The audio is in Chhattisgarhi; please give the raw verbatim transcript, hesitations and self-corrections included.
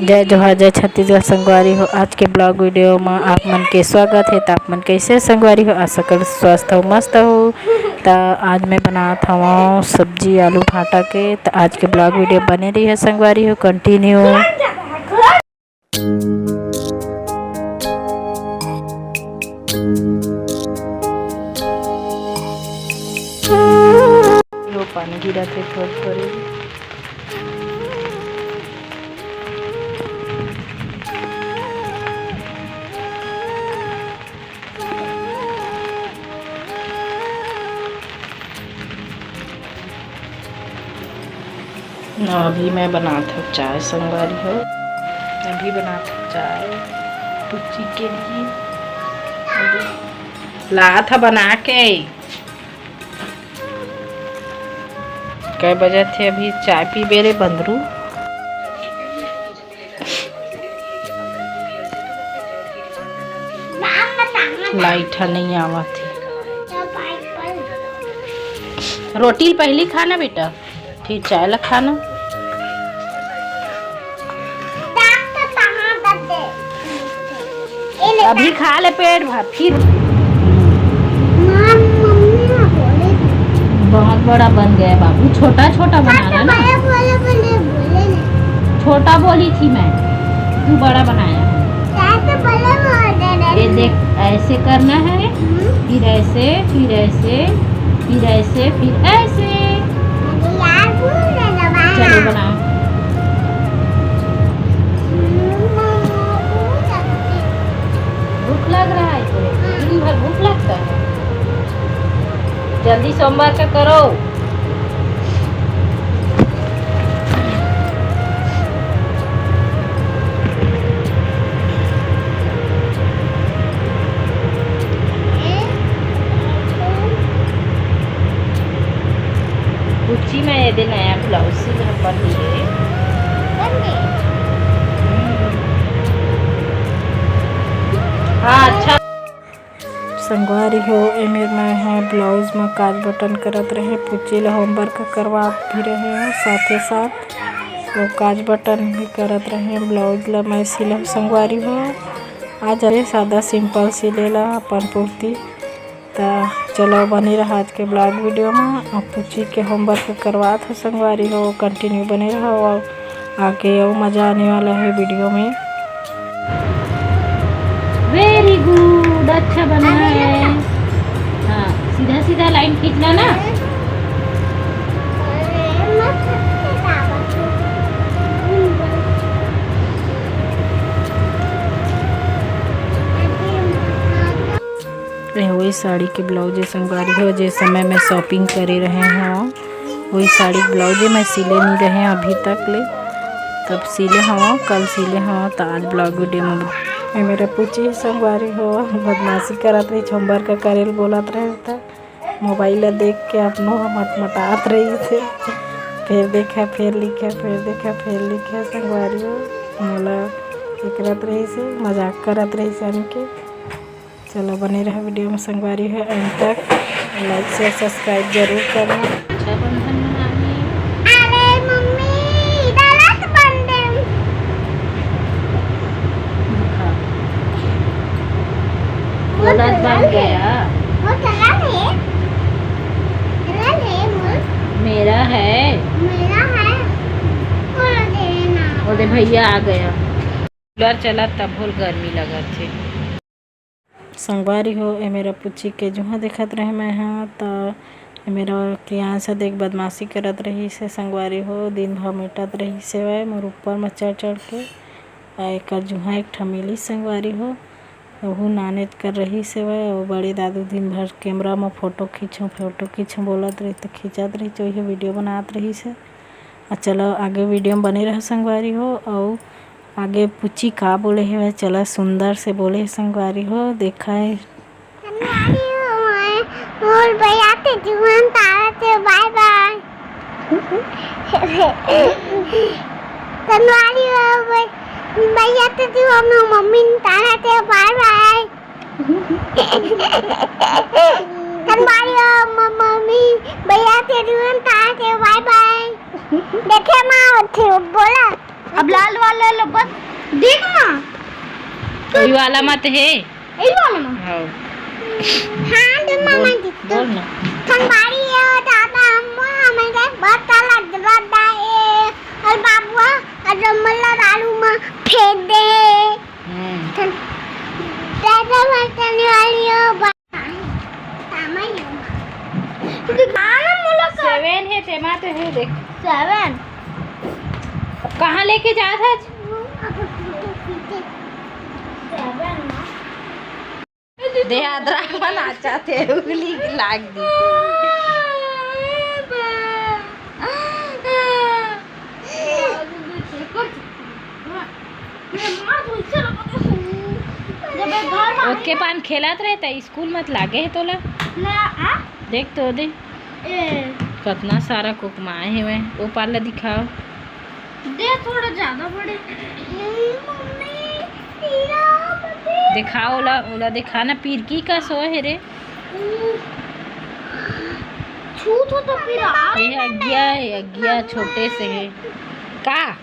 जय जोहार, जय छत्तीसगढ़ संगवारी हो। आज के ब्लॉग वीडियो म आप मन के स्वागत हे। त आप मन कैसे संगवारी हो? आशा कर स्वस्थ हो, मस्त हो। त आज मैं बनात हवं सब्जी आलू भाटा के। त आज के ब्लॉग वीडियो बने रही है संगवारी हो, कंटिन्यू। पानी गिरा थे थोड़े थोड़े। अभी मैं बनात हव चाय संगवारी हो। अभी बनात हव चाय पुच्ची के लिए। लात ह बना के। कै बजत हे अभी चाय पीबे रे बंदरू? लाइट ह नहीं आवत हे। रोटी पहली खाना बेटा, फिर चाय ला खाना। अभी खा ले पेट भर, फिर। बहुत बड़ा बन गया बाबू, छोटा छोटा बनाना ना। छोटा बोली थी मैं, तू बड़ा बनाया है। ये देख, ऐसे करना है, फिर ऐसे, फिर ऐसे, फिर ऐसे, फिर ऐसे। चलो बनाओ। भूख लग रहा है तेरे? दिन भर भूख लगता है? जल्दी सोमवार का करो। बुच्ची मैं ये दे नया ब्लाउज सिल अपन लिए। हाँ, अच्छा। संगवारी हो, एमेर मैं ह ब्लाउज म काज बटन करत रहे, पुच्ची ल होमवर्क करवात भी रहे हूँ, साथे साथ वो काज बटन भी करत रहे। ब्लाउज ल मैं सिलहूँ संगवारी हो, आज अरे सादा सिंपल सिले ला अपन पुरती। त चलो बने रहा आज के ब्लॉग वीडियो म। अब पुच्ची के होमवर्क करवात हो संगवारी हो, कंटिन्यू बने रहो, आगे अउ मजा आने वाला है वीडियो में। वेरी गुड, अच्छा बना है। हाँ, सीधा सीधा लाइन खींचना ना। ए, वही साड़ी के ब्लाउज संगवारी हो, जे समय में शॉपिंग करे रहे हो, वही साड़ी ब्लाउज मैं सिले नहीं रहे अभी तक ले। तब सिले हव, कल सिले हव, त आज ब्लॉग वीडियो में। ए, मेरा पुच्ची संगवारी हो, बदमाशी करत रही, होमवर्क करे ल बोलत रहे, त मोबाइल ला देख के अपनो ह मटमटात रही से। फिर देखा, फिर लिखा, फिर देखा, फिर लिखा संगवारी हो। मोला ये करत रही से, मजाक करत रही से हमके। चलो बने रहा वीडियो में संगवारी हो एंड तक। लाइक, शेयर, सब्सक्राइब जरूर करना। रक्षाबंधन मनाने। अरे मम्मी, गलत बन गए। गलत बन गया। वो गलत है। गलत है, बोल। मेरा है। मेरा है। बोल देना। वो दे भैया आ गया। कूलर चला तब भूल गर्मी लगत हे। संगवारी हो, ए मेरा पुच्ची के जुहा देखत रहे मैं हा, त ए मेरा क्रियांश देख बदमाशी करत रही से संगवारी हो, दिन भर मेटत रही से वह मोर ऊपर म चढ़ चढ़ के। आ एकर जुहा एक ठा मिली संगवारी हो, ओहू नानेच कर रही से वह। अउ बड़े दादू दिन भर कैमरा म फोटो खींचो, फोटो खींचो बोलत रही, त खींचत रही, ओही वीडियो बनात रही से। आ चलो आगे वीडियो में बने रहो संगवारी हो, अउ आगे पुच्ची का बोले हे, वह चला सुंदर से बोले हे संगवारी हो, देखा है। संगवारी हो, मोर भैया के जुहन तारा से बाय बाय। संगवारी हो, भै-, भैया के जुहन मम्मी तारा से बाय बाय। संगवारी हो, म-, मम्मी, भैया के जुहन तारा से बाय बाय। देखे माँ, उठे, बोला। अब लाल वाला लो, बस ये वाला मत हे। यही वाला में। हाँ। हाँ, तो मामा जी तो बोल ना। संगवारी हे, दादा, अम्मा, हमन के बहुत सारा दादा हे, और बाबुआ, और जो मल्ला दारू में फेंक दे। हम्म। दादा, मैं चलने वाली हूँ, बा-, सेवन हे, तेमा तो हे, देख। सेवन। अब कहाँ लेके जात हस? सेवन ना। दे अदरक म नाचत हे, उंगली लाग दी। ओके पान खेलत रहे त स्कूल मत लागे हे तोला। देख तो दे। कतना सारा कोकमाए हेवय, ओ पार ला दिखाओ। दे थोड़ा ज्यादा बड़े। दिखाओ ओला, ओला दिखा ना, पिरकी कस हे रे। छू तो, तो पिरा। ये अगिया हे, अगिया छोटे से हे। का?